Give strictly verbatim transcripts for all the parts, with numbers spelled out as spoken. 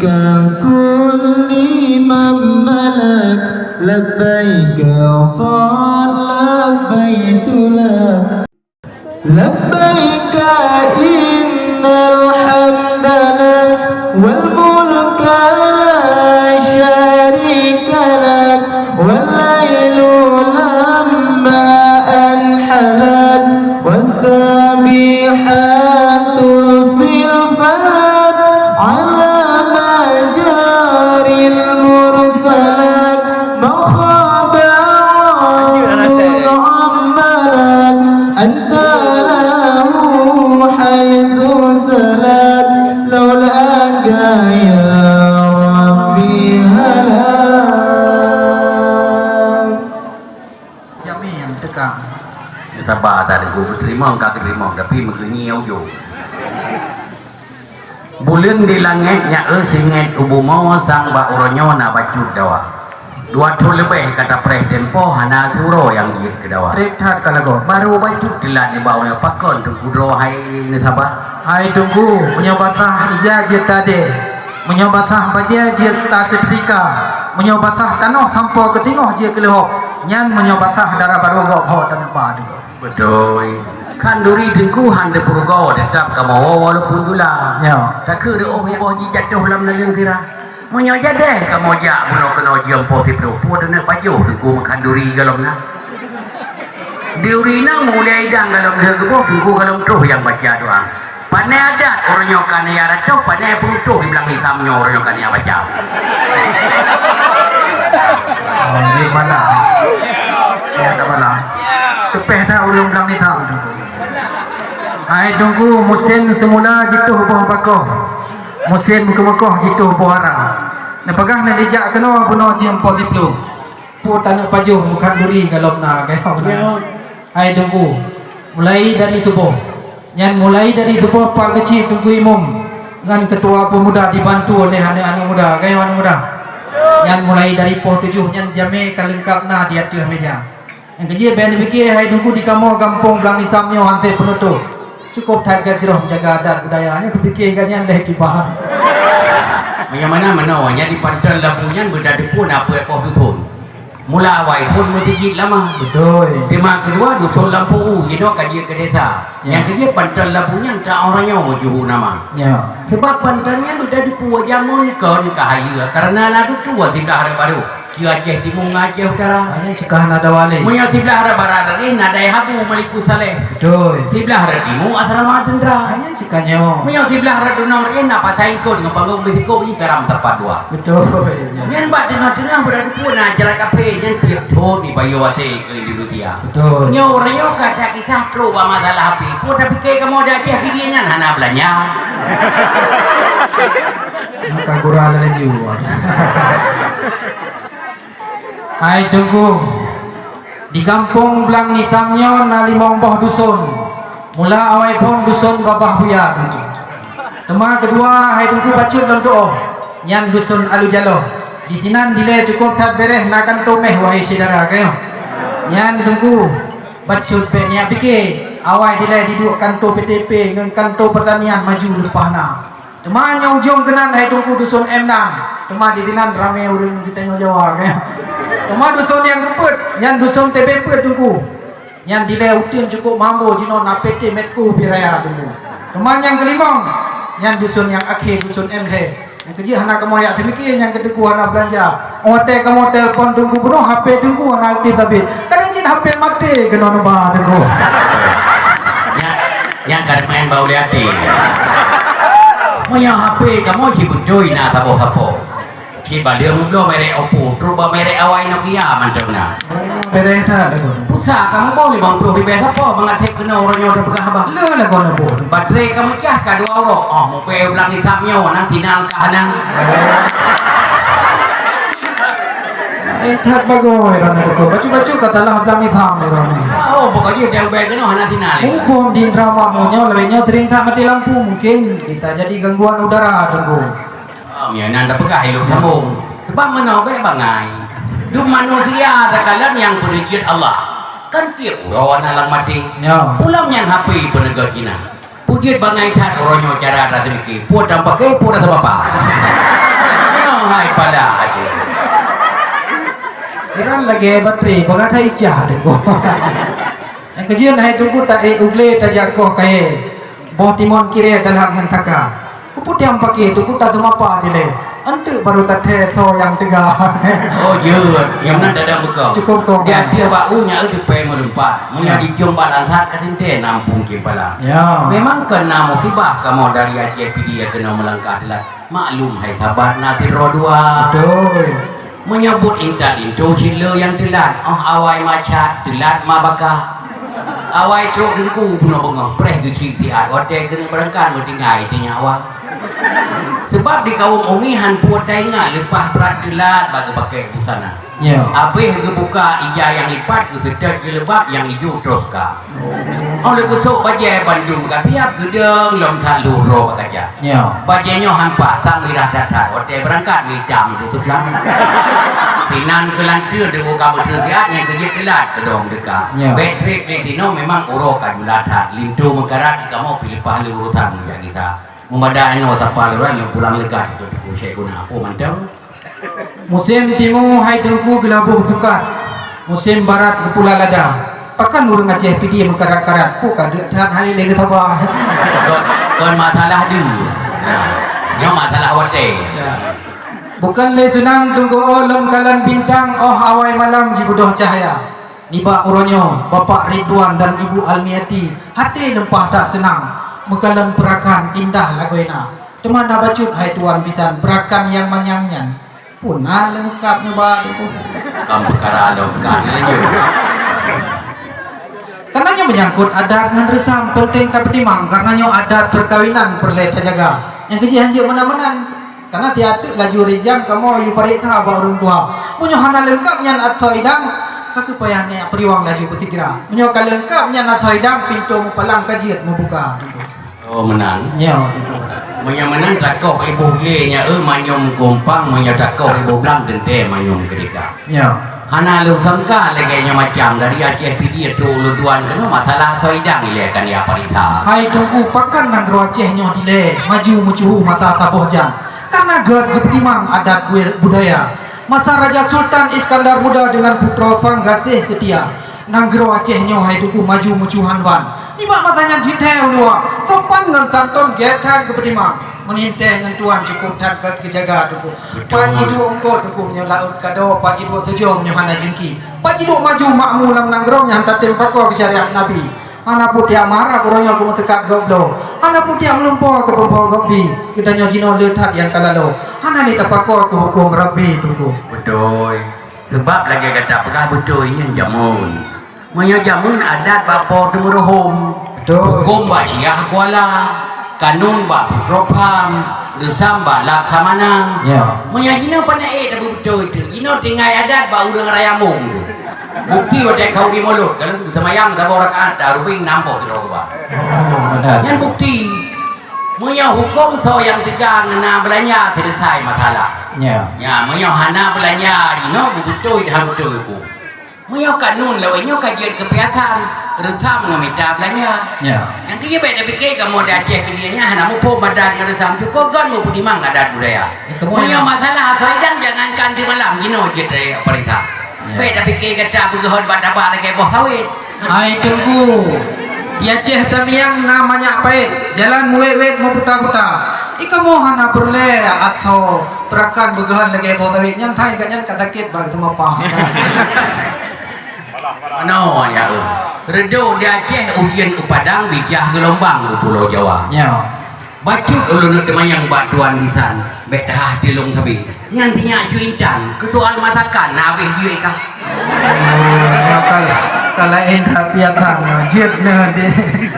كل من ملك، لبيك قد لبيت لك، لبيك إن الحمد لك والملك لا شريك لك، والليل لما أنحلك، والسابحات في الفلك، على ما جرى المرسلات، ما خاب عبد عملك، أنت له حيث سلك، لولاك يا ربي هلك. Jamé nyang teuka. Sabar, tak ada guru terima, engkau terima, tapi meukeunyi ujung. Buleuen di langét nyak eu singét u bumoe, sang bak uroe nyoe na bacut dawa. Dua thon leubeh ka tapreh tempo, hana siuroe nyang jeuet keu dawa. Trép that ka lagoe. Barô bacut teulat nibak uroe nyoe, pakon teungku droe hai neusaba? Hai teungku, meunyoe basah ija jeuet tadé, meunyoe basah bajée jeuet tasetrika, meunyoe basah tanoh sampoe keu singoh jeuet keu leuhob, nyan meunyoe basah dara barô gob ho taneuk ba teungku. Beutôi. Khanduri teungku han teupeurugoe, teutap kamoe woe walaupun gula. Ya. Takheun reuôh boh jijatoh lam nanggroe kira. Meunyoe jadeh kamoe jak bunoe keunoe jeuem poh siplôh, peue taneuk pajoh teungku meukhanduri golom na. Di ureueng inong meulai idang golom deuh geuboh, teungku golom troh nyang baca doa. Pane adat uroe nyoe ka neujak ratoh, pane peurutoh di blang itam nyoe uroe nyoe ka neujak baca. Oh, di bala. Ya, di bala. Teupeh that ureueng blang itam tu. Hai teungku, musém seumula jituh boh bakoh. Musém keumekoh jituh boh ara. Neupeugah neujak keunoe bunoe jeuem poh siplôh. Peue taneuk pajoh meukhanduri golom na, kayong na. Ya. Hai teungku, mulai dari suboh. Nyan mulai dari suboh Pak Keuchik Teungku Imum ngon Ketua Pemuda dibantu oleh aneuk-aneuk muda, kayong aneuk muda. Nyan mulai dari poh tujoh nyan jamé ka leungkap na di ateueh meja. Nyang keujeuet bèk neupike hai teungku di kamoe gampông Blang Isam nyoe han sép peunutoh. Cukôp that geuh jroh jaga adat budaya, nyoe kupiké gobnyan lé kiban. Meunyoe mana meunoe, nyan di Panton Labu nyan beuda teupeu na peuet boh dusun. Mula awai phôn meuseujid lama. Beutôi. Teuma keudua dusun Lampôh U, jinoe ka jeuet keu desa. Ya. Nyang keujeuet Panton Labu nyan ta uroe nyoe meujuhu nama. Ya. Sabab Panton nyan beuda teupeu jameun kon ka hayeue, kareuna na dutua siblah rot barô. Keu Aceh Timu ngon Aceh Utara. Hanya cekah na dawa lé. Meunyoe siblah rot barat tadi na Dai Habu Malikussaleh. Beutôi. Siblah rot timu asrama teuntra. Hanya cekah nyoe. Meunyoe siblah rot dunong tadi na Pasai Ingkot ngon Panggong Beusikok nyan karam teumpat dua. Beutôi. Nyan bak teungoh-teungoh beuda teupeu na jalan kaphé nyan tiep thon dibayeue watèe keu Indonesia. Beutôi. Nyoe uroe nyoe ka takisah trok bak masalah api. Peue tapike kamoe di Aceh Pidie nyan hana beulanja. Maka gura laju. Hai teungku, di gampông Blang Isam nyoe na limong boh dusun. Mula awai phôn dusun Babah Buya teungku. Teuma keudua hai teungku bacut lôn tuoh, nyan dusun Alue Jaloh. Disinan dilèe cukôp that bèrèh na kanto mèh wahé syedara kayong. Nyan teungku bacut bèk neujak pike, awai dilèe diduek kanto P T P ngon kanto peurtanian maju leupah na. Teuma nyang ujong keunan hai teungku dusun M enam. Teuma disinan ramé ureueng geutanyoe Jawa, kan? Teuma dusun nyang keupeuet, nyan dusun Tebeng Peuet teungku. Nyan dilèe uteuen cukôp mambo jinoe na P T Medco pih raya teungku. Teuma nyang keulimong, nyan dusun nyang akhé dusun M lhèe. Nyang keujeuet hana kamoe jak teumike, nyang keuteupeu hana beulanja. Watèe kamoe telepon teungku bunoe, H P teungku hana aktif sabé. Kadang cit H P maté keunoe neuba teungku. Nyan, nyan ka main bak ulèe até. Meunyoe H P kamoe cit beutôi na saboh-saboh. Cit bak lheueh meubloe merek Oppo, trok bak merek awai Nokia mantong na. Merek that lagoe. Pulsa kamoe boh limong ploh ribèe sapo mangat sép keunoe uroe nyoe tapeugah haba. Le lagoe na boh. Baterai kamoe cah ka dua uroe. Oh, mobile Blang Isam nyoe na sinyal ka hana. Eh, that bagoe rana deungoe. Bacut-bacut ka talah Blang Isam ni rana. Oh, pokok jih dia ubé keunoe hana sinyal. Muphom di Indramayu nyoe, lagèe nyoe sering that mati lampu, mungkin bisa jadi gangguan udara, Teungku. Oh, nyan na tapeugah ilôn sambông. Sebab meunoe bèk bangai. Dum manusia takalon nyang peuneujeuet Allah. Kan tiep uroe na lam maté. Ya. Pulang nyan H P peuneugöt inan. Peujeuet bangai that uroe nyoe cara taseumike. Peue tapaké, peue tasabapa. Pala aja. Iran lagèe baterai, peugah that icah Teungku. Nyang keujeuet hai Teungku, taék u glé tajak koh kayèe. Boh timon kirèe dalam ngon taka. Keupeue tiang paké Teungku, tateumapa dilèe. Enteuk baru tathèe soe nyang teuga. Oh, jeuet. Nyang na dadang beukong. Cukup kong. Di ateueh bak u nyan teupe meulumpat. Meunyoe di jong bak langsat ka teuntèe nampung kimpala. Ya. Memang keuna musibah kamoe dari Aceh Pidie keunoe meulangkah teulat. Maklum hai sahabat na sidroe dua. Betul. Meunyoe buet intat linto cit le nyang teulat, oh awai macet, teulat ma baka. Awai trok Teungku bunoe beungoh, preh geuchik siat, watèe keuneuk beurangkat meutinggai teuh nyawa. Sebab di kawöm umi han pue taingat leupah brat teulat bak geupakè busana. Ya. Abéh geubuka ija nyang lipat geuseutôt jilbab nyang ijo troska. Oh lé kusok bajèe bandum ka siap geudong lom that lhôh droe bak kaca. Ya. Bajèe nyoe han paih sang mirah that-that, watèe beurangkat meuitam di seublah. Sinan keulanteue deuh ka beuteusiat nyang keujeuet teulat keudong deuka. Ya. Bèk trép lé sinoe memang uroe ka jula that. Linto meukarat di kamoe pih leupah lé urosan jak gisa. Meumada inoe sapa lé ureueng nyang pulang leugat keu Teungku Syekh Guna. Peue mantong? Musém timu hai Teungku geulaboh pukat, musém barat geupula lada. Pakon ureueng Aceh Pidie meukarat-karat, peue ka deuk that hai lé geusaba. Kon, kon masalah deuh. Ha, nyoe masalah watèe. Ya. Bukon lé seunang Teungku, oh lom kalon bintang, oh awai malam jibeudôh cahya. Nibak uroe nyoe, Bapak Ridwan dan Ibu Almiati, até leumpah that seunang meukalon peurakan indah lagoina. Teuma na bacut hai tuan bisan peurakan nyang manyang nyan. Peue na leungkap nibak Teungku? Kon peukara leungkap nyan lanjut. Karena nyoe menyangkut adat ngon reusam, penting tapeutimang, karena nyoe adat perkawinan peureulèe tajaga. Nyang keujih hanjeuet meunan-meunan. Karena tiap teuk laju rijang kamoe yue pareksa bak ureueng tuha. Meunyoe hana leungkap nyan ateueh idang, ka keuh payah nyak peuriwang laju beusigra. Meunyoe ka leungkap nyan ateueh idang, pintoe meupalang ka jeuet meubuka. Oh, meunan. Ya, betul. Meunyoe meunan takoh iboh glé nyan, eh, manyum kumpang, meunyoe takoh iboh blang teuntèe manyum keudika. Ya. Hana lôn sangka lagèe nyoe macam dari Aceh Pidie trok lôn tuan keunoe masalah soe idang ilèe kan ya parita. Hai Teungku, pakon nanggroe Aceh nyoe dilèe maju meucuhu masa saboh jan? Karena gèt geupeutimang adat gue-, budaya. Masa Raja Sultan Iskandar Muda dengan putroe Fang Gaséh Seutia, nanggroe Aceh nyoe hai Teungku maju meucuhan ban. Nibak masa nyan cit thèe u luwa, sopan ngon santôn gèt that geupeutimang. Meunintèe ngon tuan cukôp that gèt geujaga Teungku. Betul. Pat jiduek eungkôt Teungku meunyoe laôt ka do, pat jiduek tujoh meunyoe hana jeungki. Pat jiduek maju makmu lam nanggroe nyang tatem pakoe keu syariat Nabi. Hana peue tiam meuharab uroe nyoe keu meuteukat gob bloe. Hana peue tiam meulumpoe keu peuphon gob bi. Geutanyoe jinoe le that nyang ka laloe. Hana lé tapakoe keu huköm Rabbi Teungku. Beutôi. Sabab lagèe gata peugah beutôi nyan jameun. Meunyoe jameun adat bak po teumeuruhom. Beutôi. Huköm bak Syiah Kuala. Kanun bak Putroe Pham, reusam bak Laksamana. Ya. Meunyoe jinoe pane ék tabeutôi teuh, jinoe tinggai adat bak ureueng raya mong tu. Bukti watèe khanduri mulod, kalau geuseumayang saboh rakaat, tarubeng nam boh sidroe keubah. Oh, beutôi. Nyan bukti. Meunyoe huköm soe nyang teuga ngon na beulanja, seuleusai masalah. Ya. Ya, meunyoe hana beulanja jinoe, beubeutôi dan beutôi huköm. Meunyoe kanun lawét nyoe ka jeuet keu piasan, reusam ngon mita beulanja. Ya. Nyang keu jih bèk tapike kamoe di Aceh Pidie nyan hana muphom adat ngon reusam, cukôp gon meupeutimang adat budaya. Ya, kamoe meunyoe masalah asoe idang, jangankan di malam, jinoe jeuet rai peuriksa. Ya. Bèk tapike gata beugeuhon bak taba lagèe boh sawét. Hai Teungku, di Aceh Tamiang na manyak paét, jalan meuwét-wét meuputa-puta. I kamoe hana peureulèe asoe peurakan beugeuhon lagèe boh sawét nyan, hai gobnyan ka sakét bak teumapa. Manoe ya, eh. Reudôk di Aceh, ujeuen u Padang, bijah geulombang u Pulo Jawa. Ya. Bacut ulôn teumanyong bak tuan bisan, bèk taha tilông sabe. Nyan sinyak cu intan, keu soal masakan na habéh jeuet kah? Oh, nyoe ka, ka laén that piatan nyoe. Jeuet nyoe di,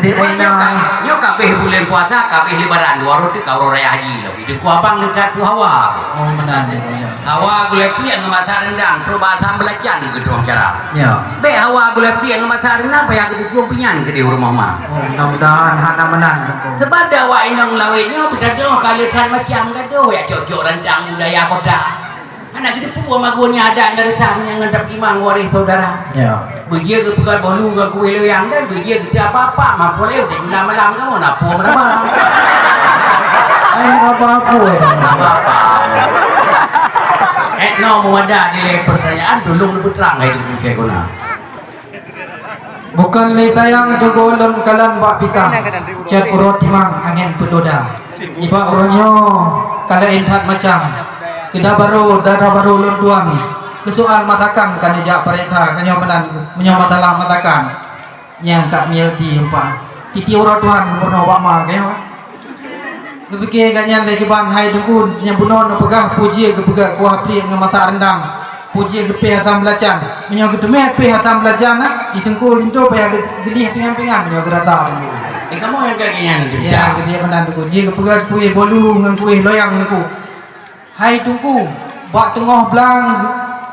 di nyoe ka, nyoe ka habéh buleuen puasa, ka habéh Lebaran, dua rot ka uroe raya haji lom. Di ku abang neukat tu hawa. Oh, meunan nyoe. Hawa gulai piek ngon masak rendang, trok bak asam belacan keu tueng cara. Ya. Bèk hawa gulai piek ngon masak rendang, payah geupeupueng pinyan keudéh u rumoh ma. Oh, mudah-mudahan hana meunan, Teungku. Sebab di awak inong lawét nyoe, beutadong ka le that macam gadoh, ya cok-cok rantang budaya kota. Hana geuteupeue magoe nyan adat ngon reusam nyang na tapeutimang waréh syedara. Ya. Beujeuet geupeugah bolu ngon kueh loyang dan beujeuet geupeugah apa-apa, mampu lé udép malam-malam kamoe na peue meuraba. Ai, apa-apa, eh. Apa-apa. Nyoe meumada dilée peurtanyaan, tulông neupeutrang hai Teungku Syekhuna. Bukon lé sayang teungku lôn kalon bak pisang, cot uroe timang angén peudoda. Nibak uroe nyoe ka laén that macam. Keu dara barô, dara barô lôn tuan, keu soal masakan ka neujak parenta, ka nyoe meunan, meunyoe masalah masakan. Nyang ka miel di umpang. Titi uroe tuan meurunoe bak ma keuh. Geupike gobnyan lé kiban hai Teungku, nyang bunoe neupeugah peue jeuet geupeugah kuah pliek ngon masak rendang. Peue jeuet geupéh asam belacan. Meunyoe geuteumé péh asam belacan na, di Teungku Linto payah geu-, geulieh pingan-pingan meunyoe geurasa Teungku. Eh, kamoe nyang keu gobnyan. Ya, geulieh meunan Teungku. Jeuet geupeugah kueh bolu ngon kueh loyang Teungku. Hai Teungku, bak teungoh blang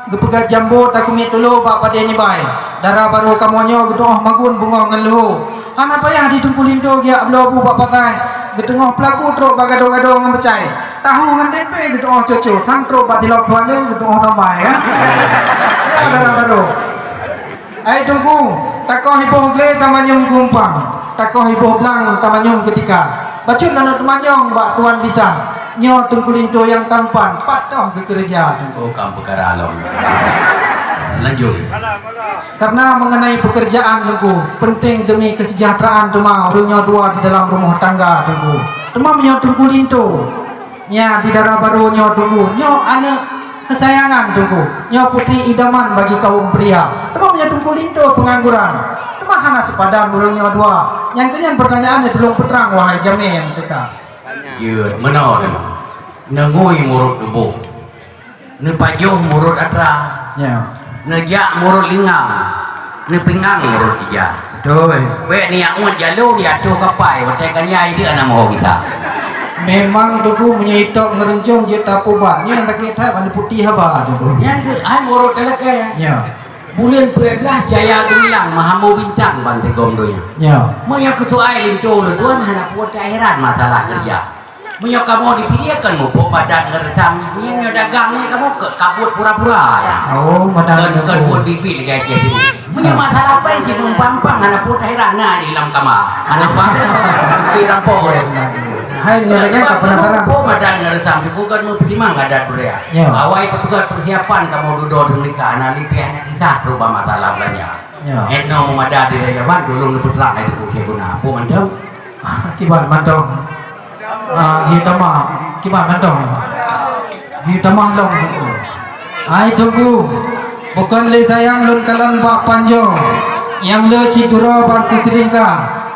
geupeugah jambo takeumiet tulo bak padé nyebai. Dara barô kamoe nyoe geutu'oh magun beungoh ngon leuho. Hana payah di Teungku Linto geujak bloe bu bak pasai. Geuteungoh peulaku trok bak gado-gado ngon peucai. Tahu ngon tempe geutu'oh coco, sang trok bak tilok tuan lé geutu'oh tambai, ya. Ya, dara barô. Hai Teungku, takoh iboh glé tamanyong geumpang, takoh iboh blang tamanyong keutika. Bacut aneuk teumanyong bak tuan bisa. Nyoe Teungku Linto nyang tampan, pat toh geukeureuja Teungku. Oh, kam peukara lom. Lanjut. Karena mengenai pekerjaan Teungku, penting demi kesejahteraan teuma ureueng nyoe dua di dalam rumah tangga Teungku. Teuma meunyoe Teungku Linto, nya, di dara barô nyoe Teungku, nyoe aneuk keusayangan Teungku, nyoe putri idaman bagi kaum pria. Teuma meunyoe Teungku Linto peungangguran, teuma hana seupadan ureueng nyoe dua. Nyang keu nyan peurtanyaan nyoe tulông peutrang, wahai jamé nyang teuka. Jeuet, meunoe nyoe. Neungui murot tuboh. Neupajoh murot atra. Ya. Neujak murot lingam. Neupingang murot ija. Betul. Bèk neujak ngon jalô di ateueh kapai, watèe ka nyai deuh aneuk moho gita. Memang Teungku meunyoe itôb ngeureuncong jeuet tapubat. Nyan sakét that, ban putih haba Teungku. Nyan keuh ai murot talakèe. Ya. Buleuen peuet blah cahya geumilang meuhambo bintang ban sigom donya. Ya. Meunyoe keu soai linto lôn tuan hana peue takheran masalah keureuja. Meunyoe kamoe dipilih kan muphom badan ngon reusam, meunyoe dagang nyan kamoe keu kabut pura-pura ya. Oh, badan. Kon, kon buet bibit lagèe cit. Meunyoe masalah pai cit mumpang-pang hana peue takheran na di lam kama. Hana peue di rampok. Hai, nyoe lagèe ka penasaran. Muphom badan ngon reusam, bukan meupeudimang adat budaya. Ya. Awai peugöt persiapan kamoe dudoe menikah, hana lipéh hana kisah perubahan masalah belanja. Ya. Eno meumada di Raja Wan, dulu neupeutrang hai Teungku Syekhuna. Apa mantong? Kiban mantong. Ah, di tamah. Kiban mantong. Di tamah long Teungku. Hai Teungku, bukon lé sayang lôn kalon bak panjoe. Nyang le cit uroe ban sisilingka.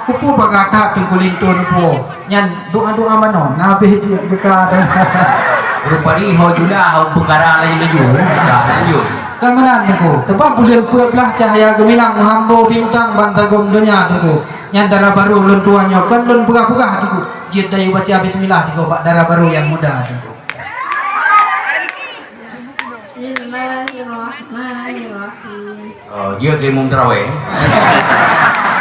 Kupu bagah that Teungku linto neupo. Nyan doa-doa manoe, na abéh jeuet beuka dah. Rupari ho jula, ho peukara laén laju. Ka lanjut. Kan meunan Teungku. Teuma buleuen peuet blah cahya geumilang meuhambo bintang ban sagom donya Teungku. Nyan dara barô lôn tuan nyoe, kon lôn peugah-peugah Teungku. Jeuet dayeuh baca bismillah Teungku bak dara barô nyang muda Teungku. Bismillahirrahmanirrahim. Oh, dia ke imum tarawih.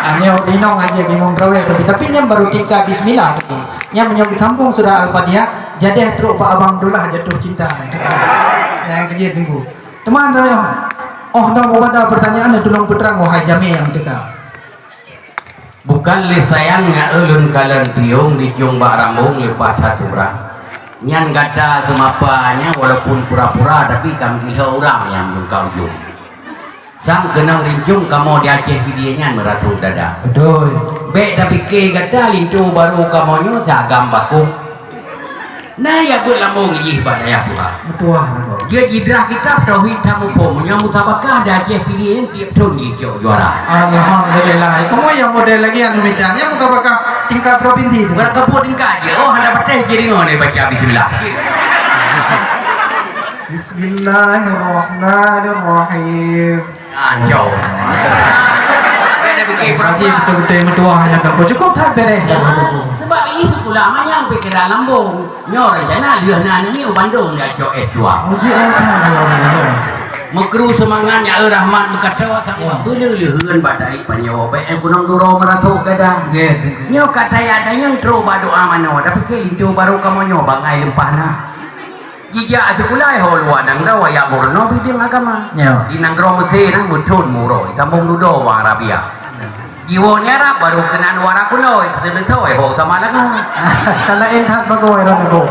Hanya inong aja ke imum tarawih, tapi, tapi nyan baru tingkat bismillah tu. Nyan meunyoe disambung surah Al-Fatihah, jadeh trok bak Abang Abdullah jatuh cinta. Yang kerja tunggu. Teman saya, oh, dah ada pertanyaan, tolong peterang, wahai jamé nyang teuka. Bukan lé sayang nyak ulôn kalon piong di jong bak rambong leupah that seurang. Nyan gata seumapa nyan walaupun pura-pura, tapi ka meuliho urang nyang meulungka ujong. Sang keunong rincong kamoe di Aceh Pidie nyan meuratot dada. Betul. Bèk tapike gata linto barô kamoe nyoe seagam bakong. Na ya buet lambong jih bak dayah tuha. Betul. Dia jidrah kitab tauhid that muphom, meunyoe musabakah di Aceh Pidie tiep thon jicok juara. Alhamdulillah. Kamoe nyang model lagèe anu mita, nyang musabakah tingkat provinsi tu. Beurat keupeue tingkat je. Oh, hana patéh je deungoe ni baca bismillah. Bismillahirrahmanirrahim. Kacau. Ada fikir pura-pura. Betul-betul meutuah hanya tak cukup that beres. Ya, sebab ini sekolah manyang pikiran lambung. Nyoe rencana lheueh na nyoe u Bandung dia cok S dua. Uji apa? Meukru seumangat nyak Rahmat meukato saboh beuleuh lheueun bak dai panyoe bèk gunong duro meuratok dada. Nyoe ka taya dayang trok bak doa manoe, tapi keu linto barô kamoe nyoe bangai leumpah na. Jijak sikula ho luwa nanggroe, wayah meurunoe bideueng agama. Ya. Di nanggroe Mesir na meuthon meuuroe, disambong dudoe bak Arabia. Jiwoe nyan Arab baru keunan wara kunoe, seuleusoe ho sama lagoe. Ka laén that bagoe ron nanggroe.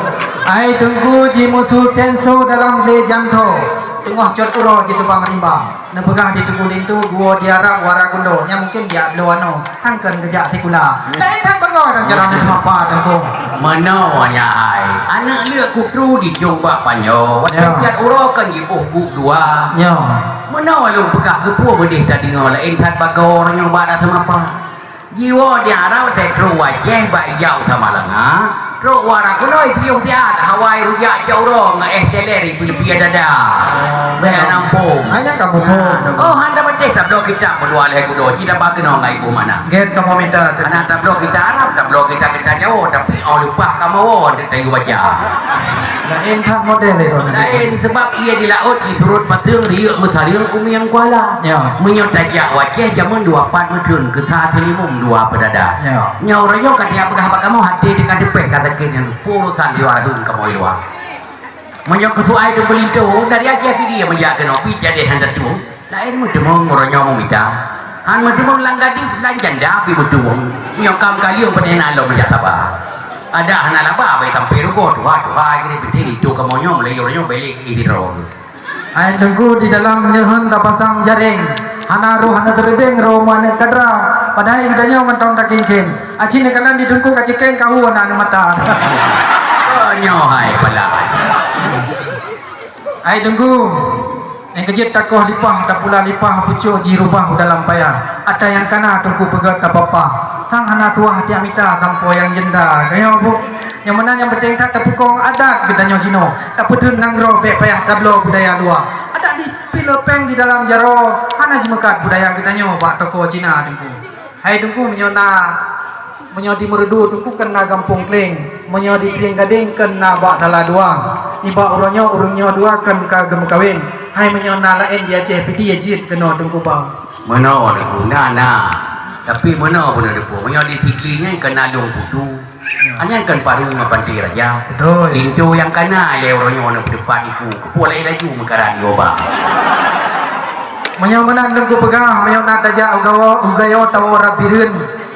Hai Teungku jimusu senso dalam glé jantho, teungoh cot uroe jitubang rimba. Neupeugah di Teungku Linto, geuwoe di Arab wara gundoe, nyan mungken jak bloe anoe, han kon geujak sikula. Laén that bagoe dan jalan seumapa Teungku. Meunoe nyan hai, aneuk leuek kutru dijong bak panjoe, watèe cot uroe kan jiôh buet dua. Nyoe. Meunoe lôn peugah keupeue beudeh tadeungoe laén that bagoe nyoe bak da seumapa. Jiwoe di Arab watèe trok wajéh bak ijak u Samalanga, trok wara keunoe piôh siat, hawa rujak cot uroe ngon éh teler ipeuleupi dada. Bèk nampông. Hanya kamu pun. Oh, hana patéh tabloe kitab meudua lhèe kudoe, ci tabloe keunoe ngon ibu mana. Gét kamu minta. Hana tabloe kitab Arab, tabloe kitab-kitab Jawoe, tapi oh leupah kamoe woe, tayue baca. Laén that model itu. Laén, sebab ie di laôt jisurot pateung, riyeuk meusareung u Miang Kuala. Ya. Meunyoe tajak wajéh jameun dua pat meutheun, keusa teulimong dua peudada. Ya. Nyoe uroe nyoe ka tajak peugah bak kamoe, até teuka teupéh ka sakét nyan, urosan di luwa rhung kamoe luwa. Meunyoe keusuai Teungku Linto, dari Aceh pih dia meujak keunoe, pih jadi hana tueng. Laén meuteumong uroe nyoe meumita. Han meuteumong lam gadih, lam janda pih meuteumong. Nyoe kam kalieng peuneuk na lom jak saba. Adak hana laba, bai sampoe rugoe, tuha, tuha, kiri penting itu kamoe nyoe, mulai uroe nyoe bèk lé kiri droe. Hai Teungku, di dalam neuheun tapasang jaréng, hana roh hana teureubeng roh meuaneuk kadra, padahai geutanyoe mantong takéngkéng. Aci neukalon di Teungku ka cikeng kahu na aneuk mata. Oh, nyoe hai pala. Hai Teungku, nyang keujeuet takoh lipah, tapula lipah, pucôk jih rubah u dalam paya. Ata nyang kana Teungku peugöt tapapa. Sang hana tuah tiak mita sampoe nyang jenda. Kayong bu, nyang meunan nyang peunteng that tapeukong adat geutanyoe sinoe. Tapeutheun nanggroe bèk payah tabloe budaya luwa. Adat di pilopeng di dalam jaroe hana jimeukat budaya geutanyoe bak toko Cina Teungku. Hai Teungku, meunyoe na, meunyoe di Meureudu Teungku keu na Gampông Kleng, meunyoe di Trieng Gadeng keu na bak Tala Dua. Nibak uroe nyoe ureueng nyoe dua keu ka geumeukawen. Hai meunyoe na laén di Aceh Pidie jeuet keunoe Teungku ba. Meunoe Teungku, na, na. Tapi meunoe beuneuteupeu, meunyoe di Sigli nyan keu na Lueng Putu. Nyan kan paru ngon panti raja. Betul. Linto nyang kana lé uroe nyoe na peuteupat iku, keupeue laju meukaran goba. Meunyoe meunan Teungku peugah, meunyoe na tajak u gawoe, u gayoe tawoe rab Bireuen,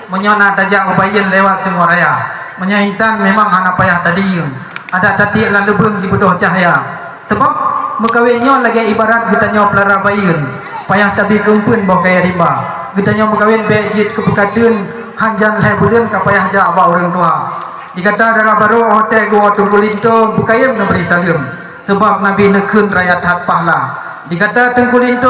meunyoe na tajak u Bayeuen lewat Sungai Raya. Meunyoe intan memang hana payah tadiyeueng. Adak tatiek lam leubeueng jibeudôh cahya. Teuma, meukawen nyoe lagèe ibarat geutanyoe peulara bayeuen, payah tabi keumpeuen boh kayèe rimba. Geutanyoe meukawen bèk jeuet keu peukateuen, han jan lhèe buleuen ka payah jak bak ureueng tuha. Di gata dara barô, watèe geuwoe Teungku Linto, beukayém neubri saleuem, seubab Nabi neukheun raya that pahala. Di gata Teungku Linto,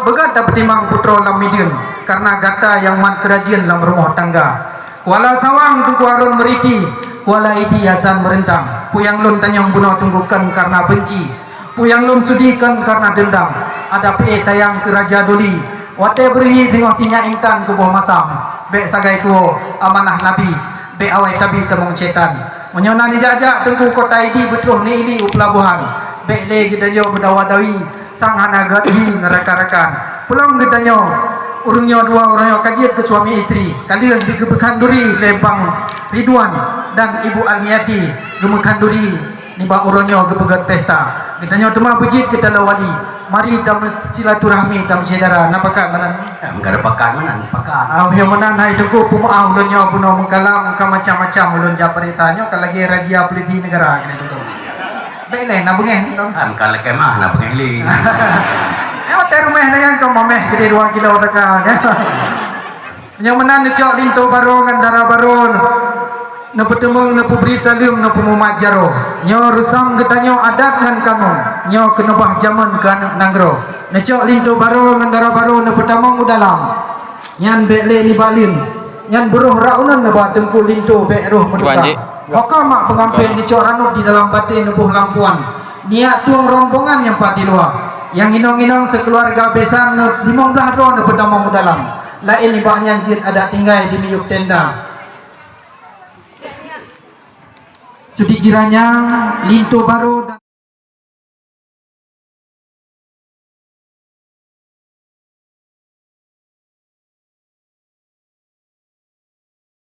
beugöt tapeutimang putroe lam mideuen, kareuna gata nyang mat keurajeuen lam rumoh tangga. Kuala Sawang Teungku Harun Meuriti, Kuala Idi Hasan Meureuntang. Peue nyang lôn tanyong bunoe Teungku kon kareuna beunci, peue nyang lôn sudi kon kareuna deundam. Adak pih sayang keu Raja Duli, watèe beureuhi singoh sinyak intan keu boh masam. Bèk sagai tuwoe amanah Nabi, bèk awai tabi tamong syetan. Meunyoe na neujak-jak Teungku kota Idi beutroh neuili u peulabohan, bèk lé geutanyoe meudawa-dawi. Sang hana gét hi ngon rakan-rakan. Peulom geutanyoe, ureueng nyoe dua ureueng nyoe ka jeuet keu suami istri. Ka lheueh geumeukhanduri lé Bang Ridwan dan Ibu Almiati geumeukhanduri nibak uroe nyoe geupeugöt pesta. Geutanyoe teuma beujeuet keu taloe wali. Mari tameusilaturahmi, tameusyedara. Na pakat meunan? Em, ka ada pakat meunan, pakat. Ah, meunyoe meunan hai Teungku, peumeu'ah ulôn nyoe bunoe meukalam ka macam-macam ulôn jak peurintah nyoe ka lagèe razia polisi negara keunan Teungku. Bèk lé, na beungèh. Kan ka lakèe mah, na beungèh lé. Eh, watèe rumoh na nyang ka mamèh geude dua kilo teuka, kan? Nyang meunan neucok linto barô ngon dara barô, neupeuteumèe, neupeubri saleuem, neupeumamat jaroe. Nyoe reusam geutanyoe adat ngon kanun. Nyoe keuneubah jamén keu aneuk nanggroe. Neucok linto barô ngon dara barô, neupeutamong u dalam. Nyan bèk lé nibak leuen. Nyan beurôh rak uneun neuba teungku linto bèk rôh meutuka. Iban, Jik. Ho ka mak peungantin neucok ranub di dalam batèe neuboh lam puan. Nyak tueng rombongan nyang pat di luwa. Nyang inong-inong sikeuluwarga besan neu-, limong blah droe neupeutamong u dalam. Laén nibak nyan jeuet adak tinggai di miyueb tenda. Seudikira nyan linto barô dan